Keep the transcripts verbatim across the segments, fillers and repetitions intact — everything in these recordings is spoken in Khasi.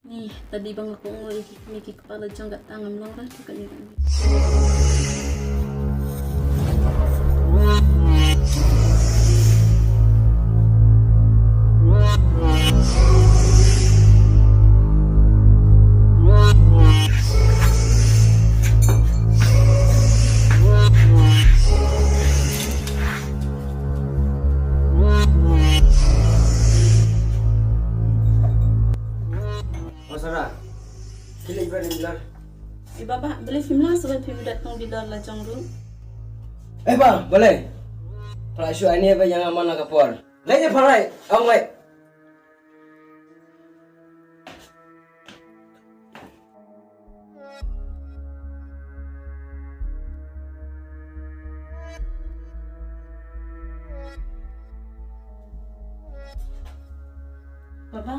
Ni, tadi ba nga kohnguh ïa kine ki kpa la jong kata ngam long re, to kane kane. O Sara, khie leit bad ïa u Bilal. Eh baba, balei phim lah shuh ba phi mih da tang u Bilal la jong ruh? Eh ba, balei? Phi lah shuh ïa ine ba ïa nga man la ka por. Leit ïa phi, leit, ong leit. Baba,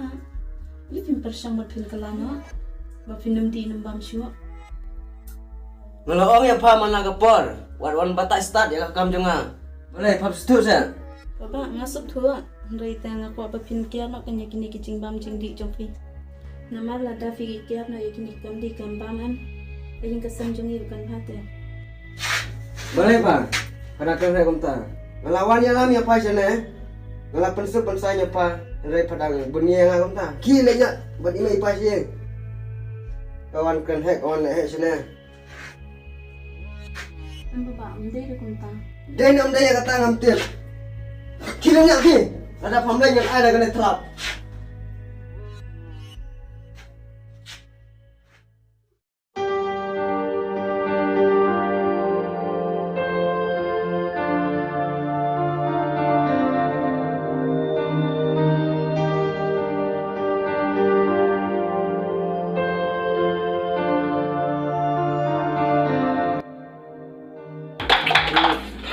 balei phim pyrshang bad phin kylla noh ba phin ym dih ym bam shuh? Nga la ong ïa pha man la ka por, wat wan batai stad ïa ka kam jong nga. Balei, pha sngewthuh seh? Baba, nga sngewthuh, hynrei te nga kwah ba phin kiar noh kane ïa kine ki jingbam jingdih jong phi. Namar lada phi kiar noh ïa kine ki kam dih kam bam, em, ka ïing ka sem jong ngi ruh kan bha te. Balei pha, pha dang kren heh kumta? Nga la wan ïalam ïa pha shane. Nga la pynsuk pynsaiñ ïa pha, hynrei pha dang bun ïa nga kumta. Khie leit noh bad i mei i pa sha ïing. Ka wan kren heh, ka wan leh heh shane. Em baba, ym dei da kumta. Dei ne ym dei ïa kata ngam tip. Khie leit noh khie. Lada pham leit ngan ai da kane trap.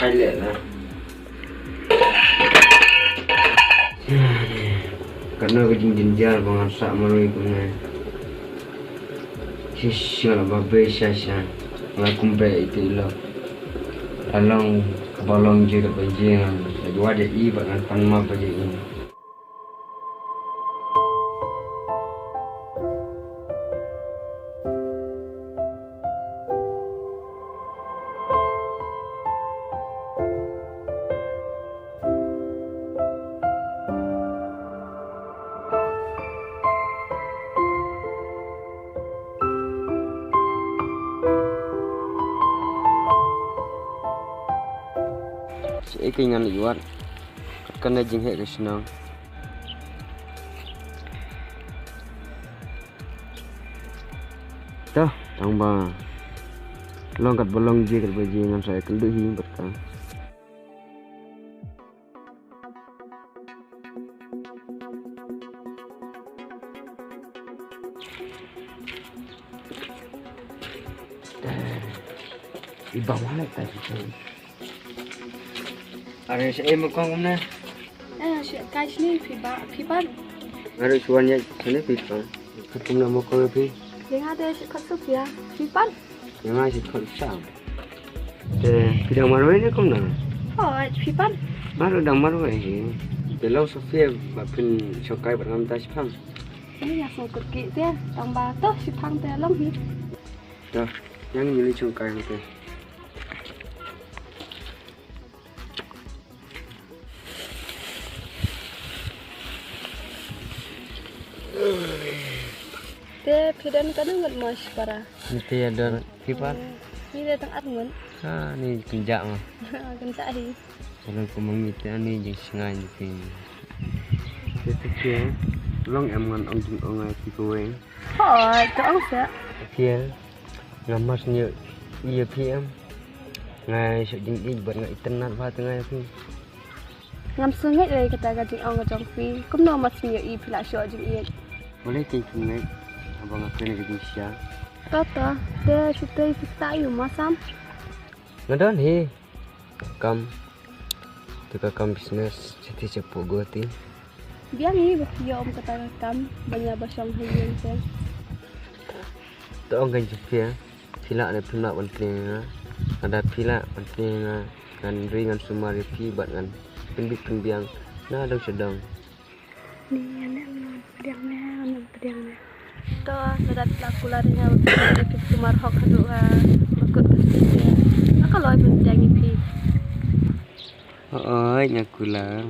Thailand na. Katno ka jingjynjar ba ngan sah marwei kumne. Shisha la ba bei sha sha. Nga kumbe ite ilo. Along kaba long je kaba je ngan. Lagi wade i ba ngan pan ma ba je i. Shaei ka ngan ïoh wat kat kane jingheh ka shnong. Toh, tang ba long kat ba long je kat ba je ngan sa ïakynduh hi bad ka. I ba wale ta. Are shaei ma kong kumne? Eh, shi kai shini phi ba, phi ban. Are shuan ya shini phi ban. Kumne ma kong phi? Yang ada shi kot Sofia, phi ban. Yang ada shi kot Sam. Te phi dang marwei ne kumne? Oh, phi ban. Marwei dang marwei hi. Te long Sofia ba phin shokai ba ngam ta shi phang. Ni ya song kut ki te, tang ba to shi phang te long hi. To, yang ni li shokai te. Te phi don katno ngut mo shipara? Ni te ïa don phi pat? Ni te tang ar ngut. Ha, ni kynjah mo. Kynjah hi. Kalau kumang ni te ani jingsngain phi. Te te phi long em ngan ong jingong ai phi kawei. Hooid, to ong seh. Phi, nga mar sniew ïa phi em. Nga ïoh jingïeit bad nga itynnad bha te nga ïa phi. Ngam sngewthuh ïa kata ka jingong ka jong phi. Kumno mar sniew ïa phi la ïoh jingïeit. Balei te phi ngeit haba nga kren ïa ka jingshisha? To to, te shu te phi ta ïa u ma Sam. Nga don hi. Kam. Te ka kam business, siti chapoh Guwahati. Biang hi ba phi ïoh um kata ka kam, ban ïa ba shong ha ïing te. To ong kein sha phi, phi lah ne phim lah ban pynïeng ïa nga. Lada phi lah ban pynïeng ïa nga, ngan ri ngan sumar ïa phi bad ngan pynbit pynbiang na dong sha dong. Ni ïa ne ngan pdiang ne, ngan pdiang ne. To, lada phi la kular ïa nga ba phi dei phi tumar hok haduh ka bakut ka sdang ïa nga, ka loi ban pdiang ïa phi. Hooid, nga kular.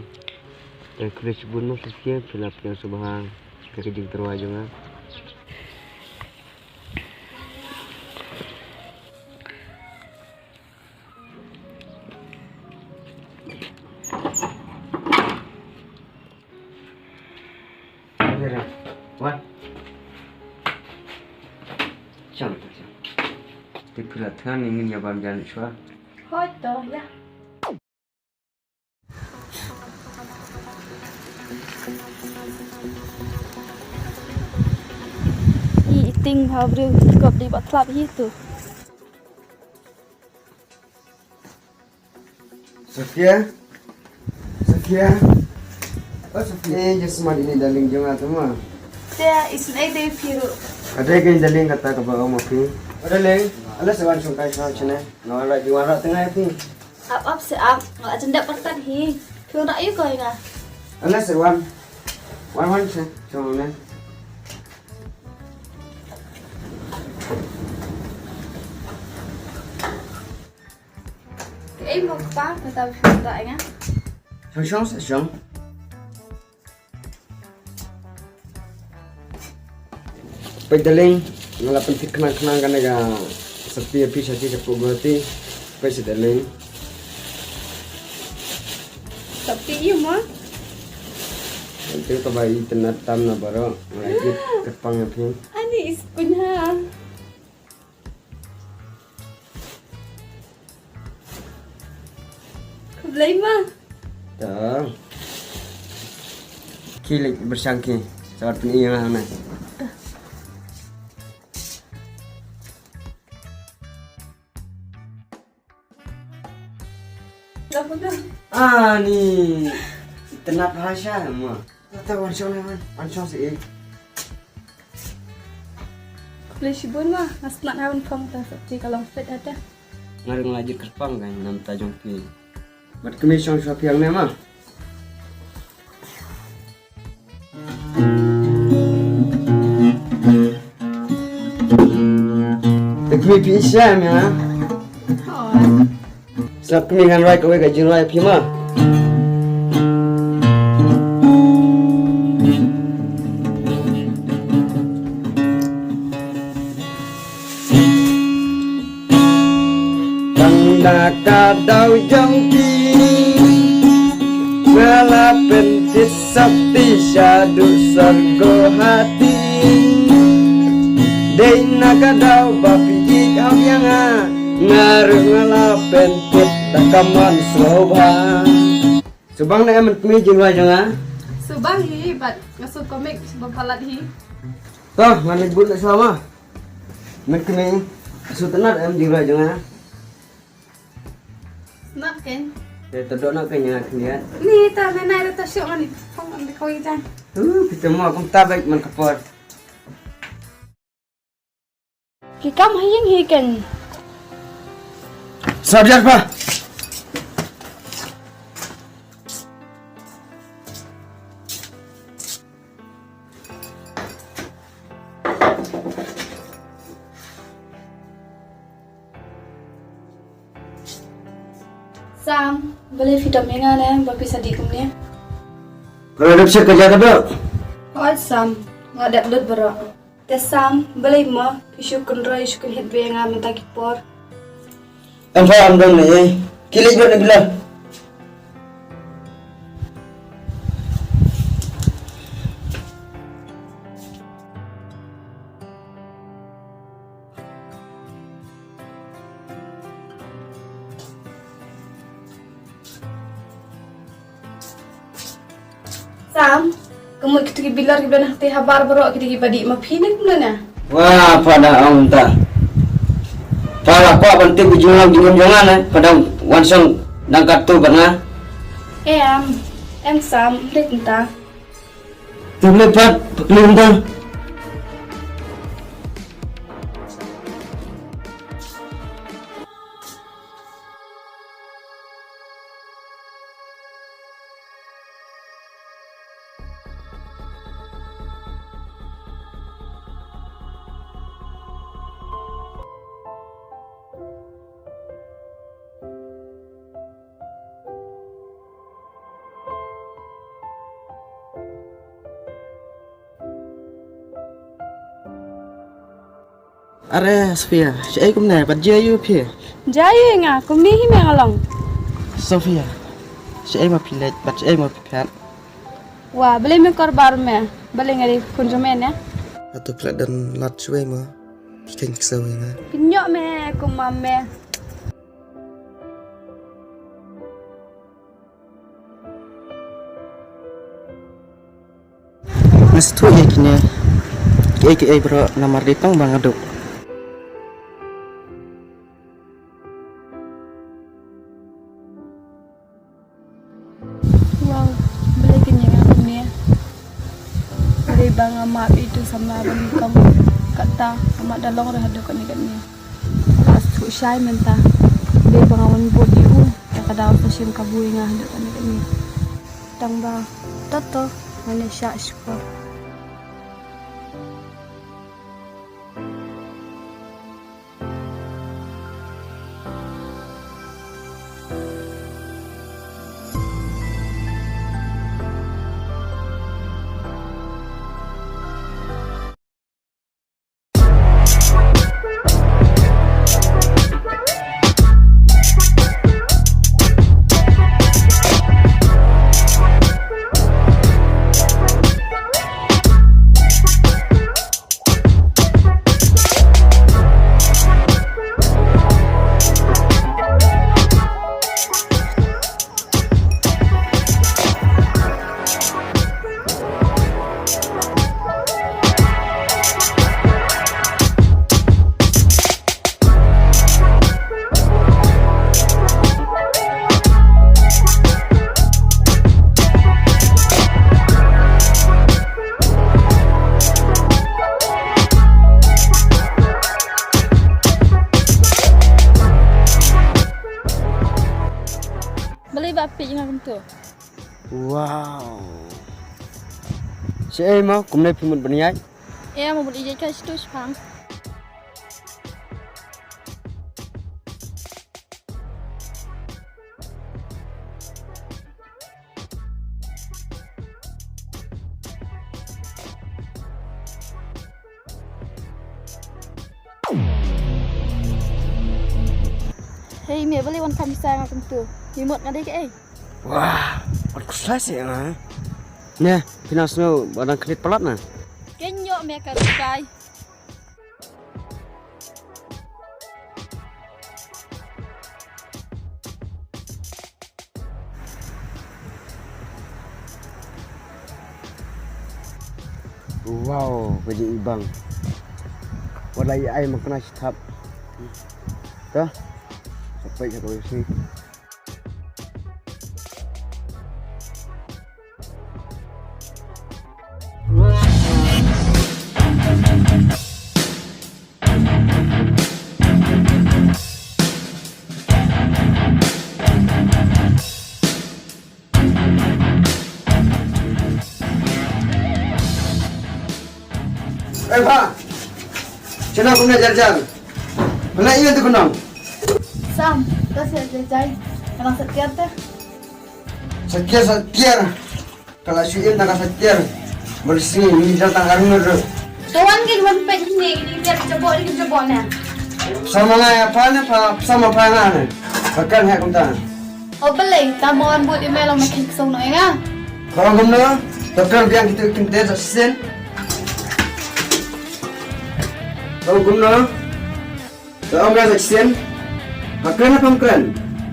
Nga khublei shibun mo Sofia, phi la pdiang sngewbha ïa ka jingtyrwa jong nga. Wan. Shong, shong. Te phi la thngan, ngin ïa bam jan shuwa. Hooid to, ïa. Hi, i ting ha briew kop dei ba tlap hi tu. Sofia? Sofia? Oh, Sofia, eh, just mad ini darling jong nga tu ma. Te, isn't ai dei phi ruh. Ada kan darling kata ka ba ma phi. Oh, darling, ala sewan sungkai sa chene. Nga la jiwa la tengah phi. Ap ap se ap, nga la jendap pertat hi. Phi rak yu ko nga. Ala sewan. Wan wan se, chong ne. Ei mo pa, mata phi ta nga. Shong shong shong. Peit darling, nga la pyntip khnang khnang kane ka sopti ïa phi sha sha pdeng Guwahati. Peit sha darling. Sopti ïa mo? Ïa kaba itynnad tam na baroh, nga la ïa kyrpang ïa phi. Ani is punya. Khublei ma. To. Ki leit pyrshang ki. Sawat pyn-i ïa nga hangne. Ani itynnad ha sha ma. Te wan shong ne wan, wan shong sha i. Khublei shibun ma, nga sngewtynnad ha ban phong te sopti ka long fit ha te. Nga ruh nga la ju kyrpang ka namta jong phi. Bad kmie shong sha phi hangne ma. Te kmie phi sha ma. Sngap kmie ngan rwai kawei ka jingrwai phi ma. Tang da ka daw jong ki nga la pyntip sopti shaduh sor Guwahati. Dei na ka daw ba phi ïeit hok ïa nga, nga ruh nga la pyntip da ka mon sngewbha. Sngewbha ne em kmie jingrwai jong nga? Sngewbha hi bad nga sngewkmen sngewbha palat hi. To ngan leit bud leit sngewbha. Mynta kmie, sngewtynnad em jingrwai jong nga? Sngewtynnad kein. Te to dohnud kein ïa nga khyndiat. Ni ta mynta ruh ta shu mani phong wan dei kawei jang. Uh, kita mo kumta bad man ka por. Ki kam ha ïing hi kein. Sngewbha ïa pha. Sam, balei phi dom ïa nga ne ba phi sa dih kumne? Phi la dep check ka jaka doh? Hooid Sam, nga la dep lut baroh. Te Sam, balei mo phi shu kynroi shu kynhit bha ïa nga mynta ki por? Em pha, em don ne ei. Ki leit bad na Bilal. Sam, ka mut kito ki Bilal ki ba na hangtei habar baroh kito ki ba dih ma phi ne kumno ne? Wah, pha da ong ta. Pha la kwah ban tip ka jinglong jingim jong nga ne, pha da wan shong dang katto bad nga. Em, em Sam, ym dei kumta. Te balei pat pha kylli kumta? Are Sophia, shaei kumne, bad jia ïa phi? Jia ïa nga, kumne hi me nga long. Sophia, shaei ma phi leit, bad shaei ma phi phet? Wa, balei me kor bar me, balei nga dei khun jong me ne? Hato phi la don lad shuwei ma? Phi khein ksew ïa nga. Pynïoh me, kum ma me. Nga sngewthuh ïa kine kiei kiei baroh namar dei tang ba nga duk. Wow, balei kin ïa nga kumne? Balei ba nga map ïa utu samla ba nyngkong, kata ka map da long ruh haduh katne katne. Nga sngewthuh shai mynta. Balei ba nga wan bud ïa u, da ka daw ka shim kabu ïa nga haduh katne katne. Tang ba, to to, ngan ïa shah shkor. Balei ba phi ïa nga kumto? Wow. Shaei mo, kumne phi mut ban ïaid? Em, mut ban ïaid ka shitu shipang. Hei, me balei wan kham sa nga kumtu? Me mut nga dei kaei? Wah, wat khuslai seh nga. Ne, phi nang sngew ba dang khlieh palat na? Ken ïoh me ka rukai. Wow, ka jingibang. Wat la ïa ai ma kane shi thap. Ka. Sa peit ka shi. Eh, Pa. Shano kumne jar jar? Pynlait ïa tu khnong. Sam, ta sa jai jai. Ka nang sa tiar te. Sa tiar, sa tiar. Ka la shu im na ka sa tiar. Bad sngi ngi jar tang ar ngut ruh. To wan ngi wan peit ne, ngi tiar jabok, ngi jabok ne. Sama nga ïa pha ne, pha sama pha nga ne. Pha kren ha kumta. O balei, tang ba wan bud email ong me kheiñ ksong noh ïa nga. Ka ong kumno? To kren biang kito ki kynthei sa shisien. Ka ong kumno? Ka ong biang sa shisien. Pha kren ne pham kren?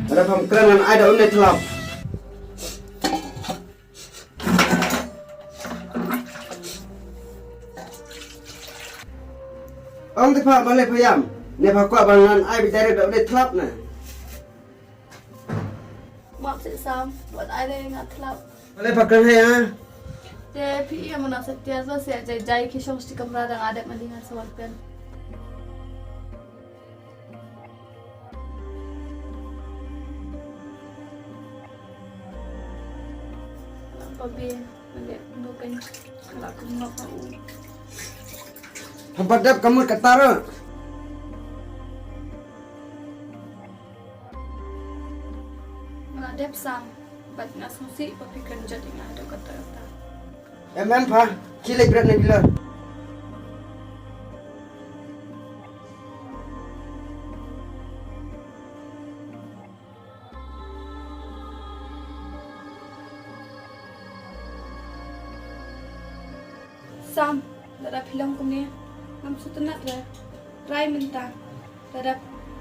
Lada pham kren ngan ai da une thlap. Ong te pha balei pha ïam? Ne pha kwah ba ngan ai beit direct da une thlap ne? Map seh Sam, wat ai lei nga thlap. Balei pha kren ha ïa? Te phi ïa mana sa tiar sa seh jai jai ki shong shi kamra dang adep mali ngan sa wan pen. Lang pa be, mali bukan la kumno ka u. Pha ba dep ka mut ka tara. Nga la dep Sam, bad nga sngewsih ba phi kren jot ïa nga haduh katta katta. Em em pha, khie leit bret na dealer. Sam, lada phi long kumne, ngam sngewtynnat re. Trai mynta, lada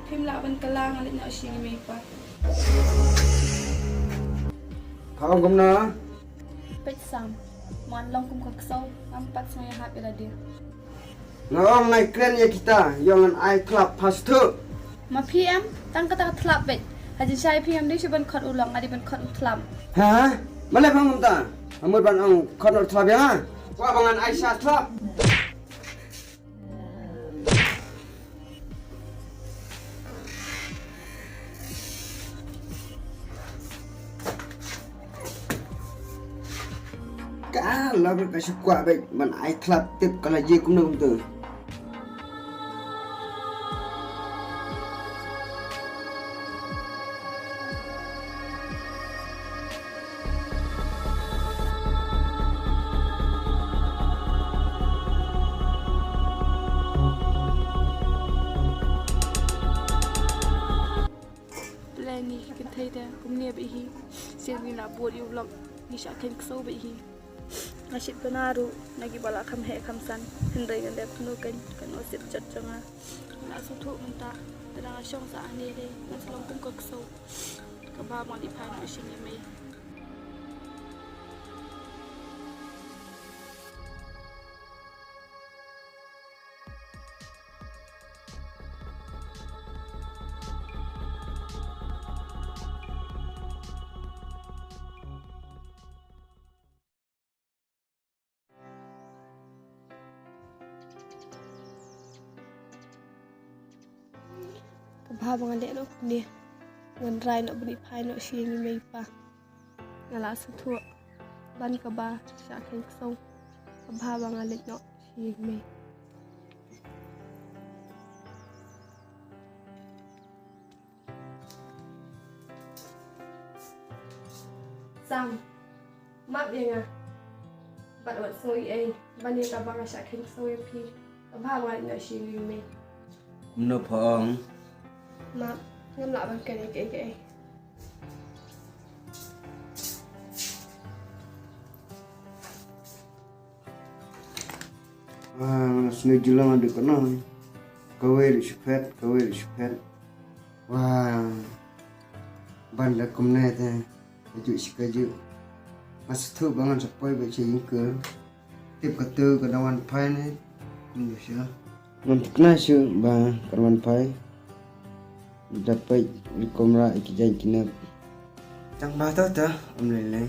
phim lah ban kylla, nga leit noh sha ïing i mei i pa. Pha ong kumno? Peit Sam, ma long kum ka ksew, ngam pat sngewhap ïa lade. Nga ong nai kren ïa kita, ïoh ngan ai thlap, pha sngewthuh. Ma phi em, tang kata ka thlap beit. Ha jingshisha phi ngam dei shuh ban khot u long, nga dei ban khot u thlap. Ha? Balei pha ong kumta? Nga mut ban ong khot u thlap ïa nga? Kwah ba ngan ai sha thlap. Ka la ka shu kwah beit ban ai thlap, tip ka la jia kumno kumto. Lei ni ki kynthei te kumne beit hi. Sien ngi la bud ïa u lok, ngi shah kheiñ ksew beit hi. Nga shit bana ruh na kiba la kham heh kham san, hynrei ngan dep kumno kein, ka nusip jot jong nga. Nga la sngewthuh mynta, te da nga shong sa hangne te ngan sa long kum ka ksew. Ka bha ba ngan leit phai noh sha ïing i mei. Ka bha ba nga leit noh kumne. Ngan rai noh ban ïa phai noh sha ïing i mei i pa. Nga la sngewthuh ban kaba shah kheiñ ksew. Ka bha ba nga leit noh sha ïing i mei. Sam, map ïa nga. Bad wat sngew ei ei ban ïa kaba nga shah kheiñ ksew ïa phi. Ka bha ba nga leit noh sha ïing i mei. Kumno pha ong? Map, ngam lah ban kren ei ei ei. Ah, sngewjyllong haduh katno. Kawei ruh shu phet, kawei ruh shu phet. Wah, ban da kumne te, kajuh shi kajuh. Nga sngewthuh ba ngan sa poi beit sha ïing ka. Tip katu ka dang wan phai ne. Kumno sha. Ngan thikna shuh ba kan wan phai. Da peit ïa ki kamra ïa ki jaiñ ki nep. Tang ba ta ta, ym lei lei.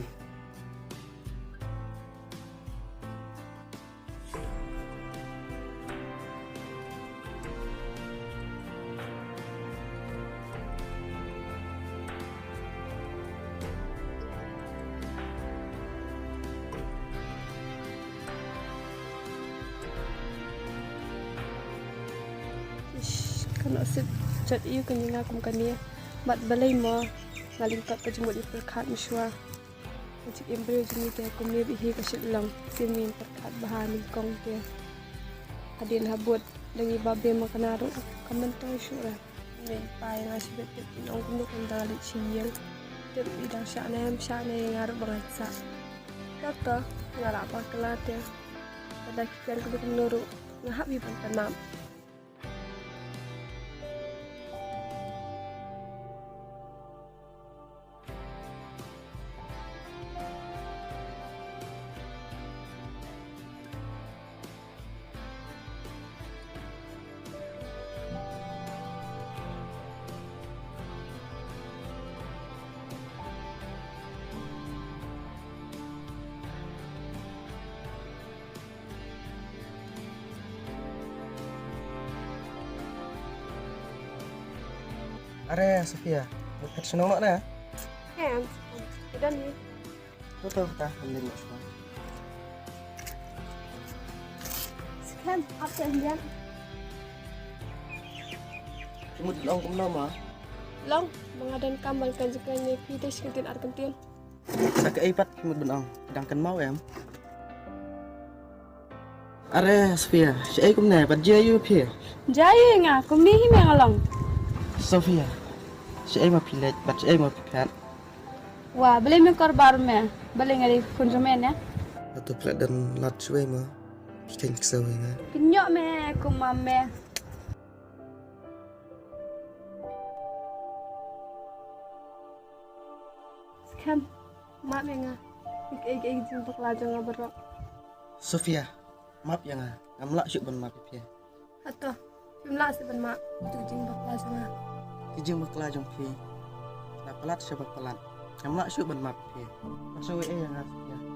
Ish, ka nusip jot ïa u kane nga kum kane. Bad balei mo nga lyngkot ka jingmut ïa pyrkhat mynshuwa. Ka jingim briew jong ngi te kumne beit hi ka shu long, sien ngin pyrkhat bha nyngkong te. Hadien habud da ngi ba beh ma kane ruh ka myntoi shuh re. Mei pa ïa nga shibit tip in ong kumno kumta nga leit sha ïing. Tip i dang shah ne em shah ne ïa nga ruh ba ngan sah. Tato nga lah ba kylla te. Lada ki kren kumno kumno ruh nga hap hi ban pan map. Are Sofia, phet shnong noh ne? Heh, am, am, udah nih. Tuh, tuh, tah, mending noh shnong. Sekian, apa yang dia? Kimut long kumno ma? Long, ba nga don kam ban kren jingkren ne phi te shi kyntien ar kyntien. Sa kaei pat phi mut ban ong, dang kynmaw em? Are Sofia, shaei kumne, pat jia ïa u phi? Jia ïa nga, kumne hi me nga long. Sofia, shaei ma phi leit, pat shaei ma phi phet? Wa, balei me kor bar me, balei nga dei khun jong me ne? Atu plet dan lat shwei ma. Kynjoh me, kumne me. Skhem, map ïa nga. Ïa ka jingbakla jong nga baroh. Sofia, map ïa nga. Ngam lah shuh ban map ïa phi. Hato, phim lah shuh ban map ïa ka jingbakla jong nga. Ka jingbakla jong phi la palat sha ba palat. Ngam lah shuh ban map ïa phi. Nga shu ïa nga, Sofia.